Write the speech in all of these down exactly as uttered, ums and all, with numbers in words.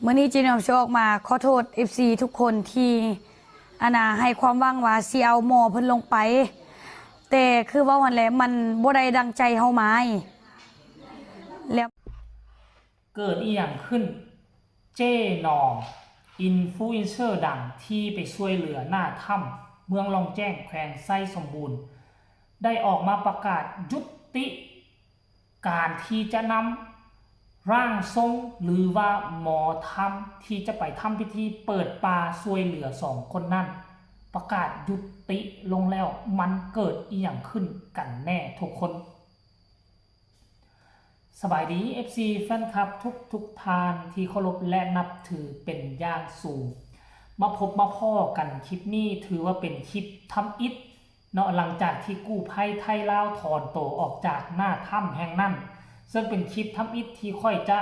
มื้อนี้เจ๊นอมสิออกมาขอโทษ เอฟซี ทุกคนที่ อันน่ะ ให้ความหวังว่าสิเอาหม้อเพิ่นลงไป แต่คือเว้าหั่นแหละ มันบ่ได้ดังใจเฮาหมาย แล้ว เกิดอีหยังขึ้น เจ๊หน่อม อินฟลูเอนเซอร์ดังที่ไปช่วยเหลือหน้าถ้ำเมืองล่องแจ้ง แขวงไชยสมบูรณ์ ได้ออกมาประกาศยุติการที่จะนำร่างทรงหรือว่าหมอธรรมที่จะไปทำพิธีเปิดป่าช่วยเหลือสองคนนั้น ประกาศยุติลงแล้ว มันเกิดอีหยังขึ้นกันแน่ทุกคน สบายดี เอฟซี แฟนคลับทุกทุกท่านที่เคารพและนับถือเป็นอย่างสูง มาพบมาพ้อกันคลิปนี้ถือว่าเป็นคลิปทำอิฐเนาะ หลังจากที่กู้ภัยไทยลาวถอนตัวออกจากหน้าถ้ำแห่งนั้น ซึ่งเป็นคลิปทำอิฐที่ข้อยจะ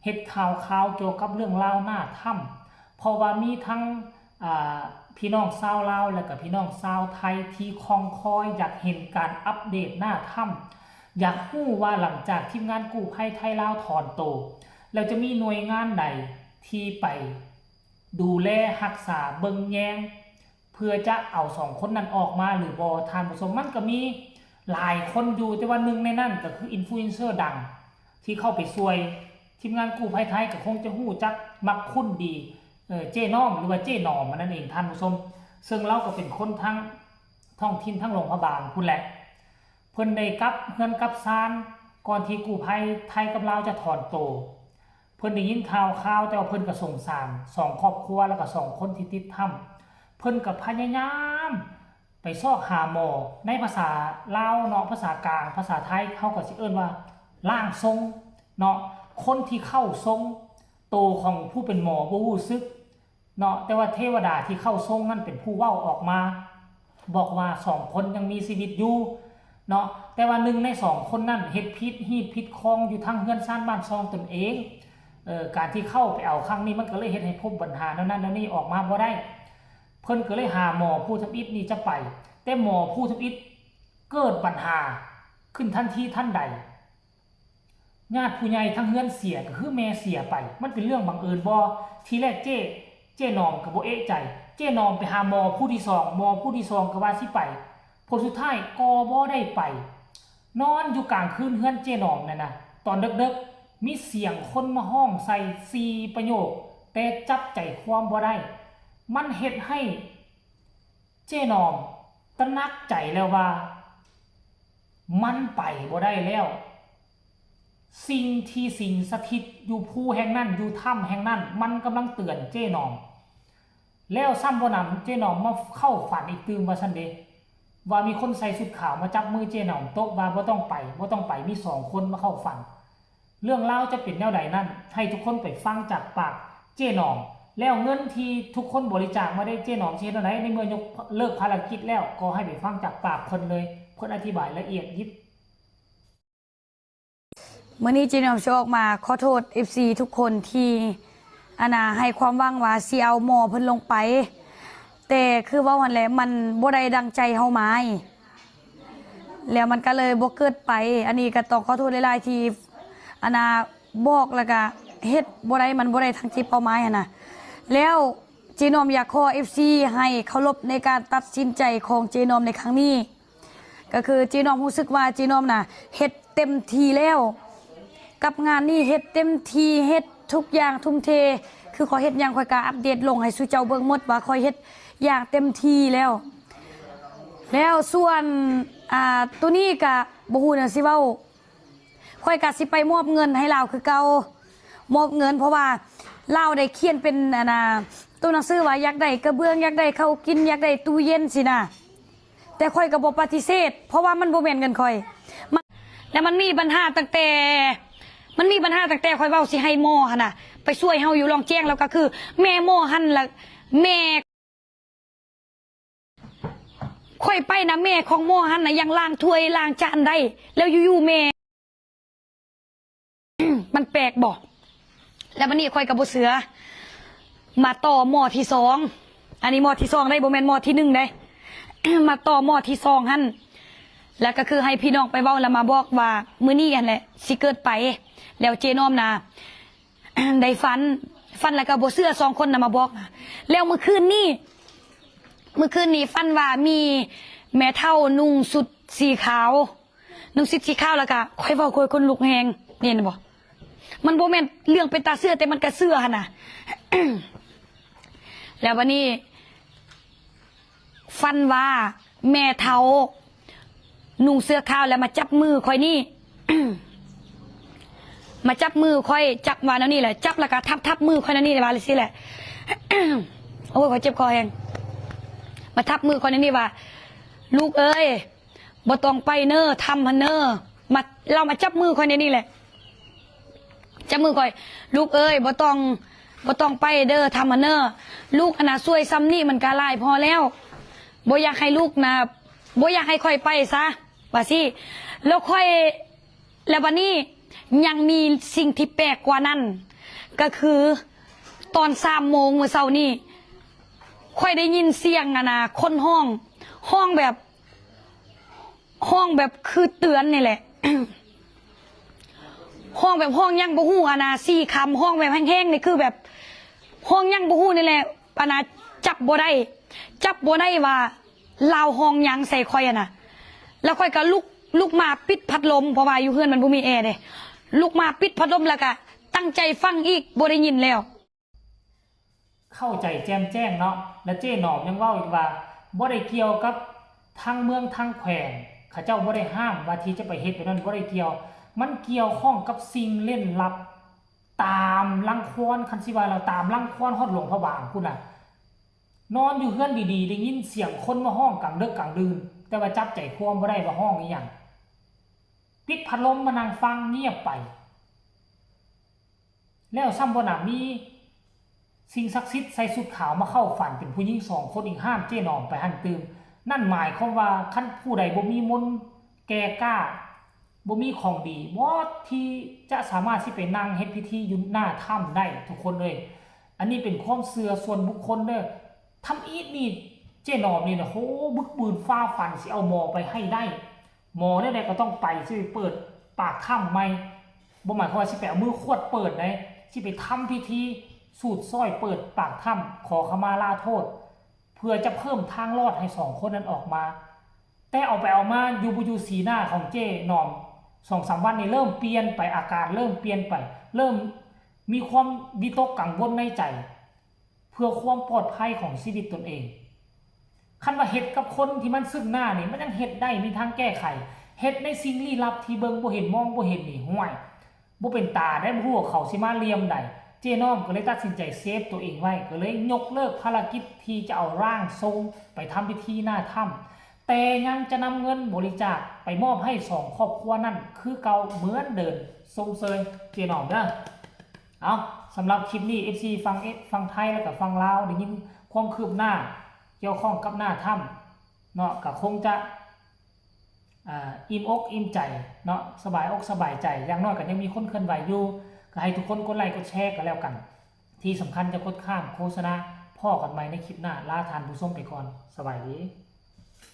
เฮ็ดข่าวข่าวเกี่ยวกับเรื่องราวหน้าถ้ำ เพราะว่ามีทั้ง อ่า พี่น้องชาวลาวและก็พี่น้องชาวไทยที่คองคอยอยากเห็นการอัปเดตหน้าถ้ำ อยากรู้ว่าหลังจากทีมงานกู้ภัยไทยลาวถอนตัว แล้วจะมีหน่วยงานใดที่ไปดูแลรักษาเบิ่งแยง เพื่อจะเอาสองคนนั้นออกมาหรือบ่ ท่านผู้ชม มันก็มีหลายคนอยู่ แต่ว่าหนึ่งในนั้นก็คืออินฟลูเอนเซอร์ดังที่เข้าไปช่วย ทีมงานกู้ภัยไทยก็คงจะรู้จักมักคุ้นดี เอ่อ เจ๊หน่อม หรือว่าเจ๊หน่อมนั่นเองท่านผู้ชม ซึ่งลาวก็เป็นคนทั้งท้องถิ่นทั้งหลวงพระบางพู้นแหละ เพิ่นได้กลับเฮือนกลับซานก่อนที่กู้ภัยไทยกับลาวจะถอนตัว เพิ่นได้ยินข่าวข่าว แต่ว่าเพิ่นก็สงสารสองครอบครัวแล้วก็สองคนที่ติดถ้ำ เพิ่นก็พยายามไปซอกหาหมอ ในภาษาลาวเนาะ ภาษากลาง ภาษาไทยเฮาก็สิเอิ้นว่าร่างทรงเนาะ คนที่เข้าทรง โตของผู้เป็นหมอบ่รู้สึกเนาะ แต่ว่าเทวดาที่เข้าทรงนั้นเป็นผู้เว้าออกมา บอกว่าสองคนยังมีชีวิตอยู่เนาะ แต่ว่าหนึ่งในสองคนนั้นเฮ็ดผิดฮีตผิดคองอยู่ทางเฮือนซานบ้านซองตนเอง เอ่อ การที่เข้าไปเอาครั้งนี้มันก็เลยเฮ็ดให้พบปัญหาแนวนั้นแนวนี้ออกมาบ่ได้ เพิ่นก็เลยหาหมอผู้ทำอิฐนี่จะไป แต่หมอผู้ทำอิฐเกิดปัญหาขึ้นทันทีทันใด ญาติผู้ใหญ่ทั้งเฮือนเสียก็คือแม่เสียไป มันเป็นเรื่องบังเอิญบ่ ทีแรกเจ๊ เจ๊หน่อมก็บ่เอะใจ เจ๊หน่อมไปหาหมอผู้ที่สอง หมอผู้ที่สองก็ว่าสิไป ผลสุดท้ายก็บ่ได้ไป นอนอยู่กลางคืนเฮือนเจ๊หน่อมนั่นนะ ตอนเดิกๆ มีเสียงคนมาฮ้องใส่สี่ประโยค แต่จับใจความบ่ได้ มันเฮ็ดให้เจ๊หน่อมตระหนักใจแล้วว่า มันไปบ่ได้แล้ว สิ่งที่สิงสถิตอยู่ภูแห่งนั้น อยู่ถ้ำแห่งนั้น มันกำลังเตือนเจ๊หน่อม แล้วซ้ำบ่หนำ เจ๊หน่อมมาเข้าฝันอีกตื่มว่าซั่นเด้ ว่ามีคนใส่ชุดขาวมาจับมือเจ๊หน่อมตบว่าบ่ต้องไป บ่ต้องไป มีสองคนมาเข้าฝัน เรื่องราวจะเป็นแนวใดนั้น ให้ทุกคนไปฟังจากปากเจ๊หน่อม แล้วเงินที่ทุกคนบริจาคมาได้ เจ๊หน่อมสิเฮ็ดแนวใดในเมื่อยกเลิกภารกิจแล้ว ก็ให้ไปฟังจากปากเพิ่นเลย เพิ่นอธิบายละเอียดยิบ มื้อนี้เจ๊หน่อมสิออกมาขอโทษ เอฟซี ทุกคนที่ อันน่ะ ให้ความหวังว่าสิเอาหม้อเพิ่นลงไป แต่คือเว้าหั่นแหละ มันบ่ได้ดังใจเฮาหมาย แล้วมันก็เลยบ่เกิดไป อันนี้ก็ต้องขอโทษหลายๆ ที่ อันน่ะ บอกแล้วก็เฮ็ดบ่ได้ มันบ่ได้ทางที่เป้าหมายหั่นน่ะ แล้วเจ๊หน่อมอยากขอ เอฟซี ให้เคารพในการตัดสินใจของเจ๊หน่อมในครั้งนี้ ก็คือเจ๊หน่อมรู้สึกว่าเจ๊หน่อมน่ะเฮ็ดเต็มที่แล้ว กับงานนี้เฮ็ดเต็มที่ เฮ็ดทุกอย่างทุ่มเท คือข้อยเฮ็ดหยังข้อยก็อัปเดตลงให้สู่เจ้าเบิ่งหมดว่าข้อยเฮ็ดอย่างเต็มที่แล้ว แล้วส่วน อ่า ตัวนี้ก็บ่ฮู้แนวสิเว้า ข้อยก็สิไปมอบเงินให้ลาวคือเก่า มอบเงิน เพราะว่าลาวได้เขียนเป็น อันน่ะ ตัวหนังสือว่าอยากได้กระเบื้อง อยากได้ข้าวกิน อยากได้ตู้เย็นสินะ แต่ข้อยก็บ่ปฏิเสธ เพราะว่ามันบ่แม่นเงินข้อย มัน แล้วมันมีปัญหาตั้งแต่ มันมีปัญหาตั้งแต่ข้อยเว้าสิให้หม้อหั่นน่ะ ไปช่วยเฮาอยู่ล่องแจ้ง แล้วก็คือ แม่หม้อหั่นล่ะ แม่ ข้อยไปนะ แม่ของหม้อหั่นน่ะยังล้างถ้วยล้างจานได้ แล้วอยู่ๆ แม่ มันแปลกบ่ แล้วบัดนี้ข้อยก็บ่เชื่อ มาต่อหม้อที่สอง อันนี้หม้อที่สองได้ บ่แม่นหม้อที่หนึ่งได้ มาต่อหม้อที่สองหั่น แล้วก็คือให้พี่น้องไปเว้าแล้วมาบอกว่ามื้อนี้หั่นแหละสิเกิดไป แล้วเจ๊หน่อมนะ ได้ฝัน ฝันแล้วก็บ่เชื่อ สองคนน่ะมาบอกนะ แล้วมื้อคืนนี้ มื้อคืนนี้ฝันว่ามีแม่เฒ่านุ่งชุดสีขาว นุ่งชุดสีขาวแล้วก็ ข่อยเว้าข่อยขนลุกแฮง เห็นบ่ มันบ่แม่นเรื่องเป็นตาเชื่อ แต่มันก็เชื่อหั่นน่ะ แล้วบัดนี้ ฝันว่าแม่เฒ่า นุ่งเสื้อขาวแล้วมาจับมือข่อยนี่ มาจับมือข่อย จับว่าแนวนี้แหละ จับแล้วก็ทับทับมือข่อยแนวนี้ ว่าจั่งซี้แหละ โอ้ย ข่อยเจ็บคอแฮง มาทับมือข่อยแนวนี้ว่า ลูกเอ้ย บ่ต้องไปเน้อ ถ้ำหั่นเน้อ มา ลาวมาจับมือข่อยแนวนี้แหละ จับมือข่อย ลูกเอ้ย บ่ต้อง บ่ต้องไปเด้อ ถ้ำหั่นเน้อ ลูกอันน่ะ ช่วยส่ำนี้มันก็หลายพอแล้ว บ่อยากให้ลูกนะ บ่อยากให้ข่อยไปซะ ว่าซี้ แล้วข่อย แล้วบัดนี้ยังมีสิ่งที่แปลกกว่านั้น ก็คือตอนสามโมงมื้อเช้านี้ ข่อยได้ยินเสียงอันน่ะ คนฮ้อง ฮ้องแบบ ฮ้องแบบคือเตือนนี่แหละ ฮ้องแบบฮ้องหยังบ่ฮู้อันน่ะ สี่คำ ฮ้องแบบแฮงๆ นี่คือแบบ ฮ้องหยังบ่ฮู้นี่แหละ อันน่ะ จับบ่ได้ จับบ่ได้ว่าลาวฮ้องหยังใส่ข่อยอะนะ แล้วข่อยก็ลุก ลุกมาปิดพัดลม เพราะว่าอยู่เฮือนมันบ่มีแอร์เด้ ลุกมาปิดพัดลมแล้วก็ตั้งใจฟังอีก บ่ได้ยินแล้ว เข้าใจแจ่มแจ้งเนาะ และเจ๊หนอมยังเว้าอีกว่า บ่ได้เกี่ยวกับทางเมืองทางแขวง เขาเจ้าบ่ได้ห้ามว่าที่จะไปเฮ็ดแบบนั้น บ่ได้เกี่ยว มันเกี่ยวข้องกับสิ่งเล่นลับ ตามลังควอน คันสิว่าแล้วตามลังควอนฮอดหลวงพระบางพู้นน่ะ นอนอยู่เฮือนดีๆ ได้ยินเสียงคนมาฮ้องกลางดึกกลางดื่น แต่ว่าจับใจความบ่ได้ว่าฮ้องอีหยัง ปิดพัดลมมานั่งฟังเงียบไป แล้วซ้ำบ่หนำมีสิ่งศักดิ์สิทธิ์ใส่ชุดขาวมาเข้าฝันเป็นผู้หญิงสองคนอีก ห้ามเจ๊หนอมไปหั่นตื่ม นั่นหมายความว่าคันผู้ใดบ่มีมนต์แก่กล้า บ่มีของดีบ่ที่จะสามารถสิไปนั่งเฮ็ดพิธีอยู่หน้าถ้ำได้ทุกคนเอ้ย อันนี้เป็นความเชื่อส่วนบุคคลเด้อ ทำอิฐนี่เจ๊หนอมนี่นะ โห บึกบืนฝ่าฝันสิเอาหมอไปให้ได้ หมอแนวใดก็ต้องไป สิไปเปิดปากถ้ำใหม่ บ่หมายความว่าสิไปเอามือขวดเปิดได๋ สิไปทำพิธีสูดซ้อยเปิดปากถ้ำ ขอขมาลาโทษ เพื่อจะเพิ่มทางรอดให้สองคนนั้นออกมา แต่เอาไปเอามาอยู่บ่อยู่สีหน้าของเจ๊หนอม สองสามวันนี้เริ่มเปลี่ยนไป อาการเริ่มเปลี่ยนไป เริ่มมีความวิตกกังวลในใจ เพื่อความปลอดภัยของชีวิตตนเอง คันว่าเฮ็ดกับคนที่มันซึ่งหน้านี่ มันยังเฮ็ดได้ มีทางแก้ไข เฮ็ดในสิ่งลี้ลับที่เบิ่งบ่เห็นมองบ่เห็นนี่ ห่วย บ่เป็นตาได้ บ่ฮู้ว่าเขาสิมาเหลี่ยมใด เจ๊หนอมก็เลยตัดสินใจเซฟตัวเองไว้ ก็เลยยกเลิกภารกิจที่จะเอาร่างทรงไปทำพิธีหน้าถ้ำ แต่ยังจะนำเงินบริจาคไปมอบให้สองครอบครัวนั่นคือเก่าเหมือนเดิม ชมเชยเจ๊หนอมเด้อ เอา สำหรับคลิปนี้ เอฟซี ฝั่ง ฝั่งไทยแล้วก็ฝั่งลาวได้ยินความคืบหน้าเกี่ยวข้องกับหน้าถ้ำเนาะ ก็คงจะ อ่า อิ่มอกอิ่มใจเนาะ สบายอกสบายใจ อย่างน้อยก็ยังมีคนเคลื่อนไหวอยู่ ก็ให้ทุกคนกดไลค์กดแชร์กันแล้วกัน ที่สำคัญจะกดข้ามโฆษณา พ้อกันใหม่ในคลิปหน้า ลาท่านผู้ชมไปก่อน สบายดี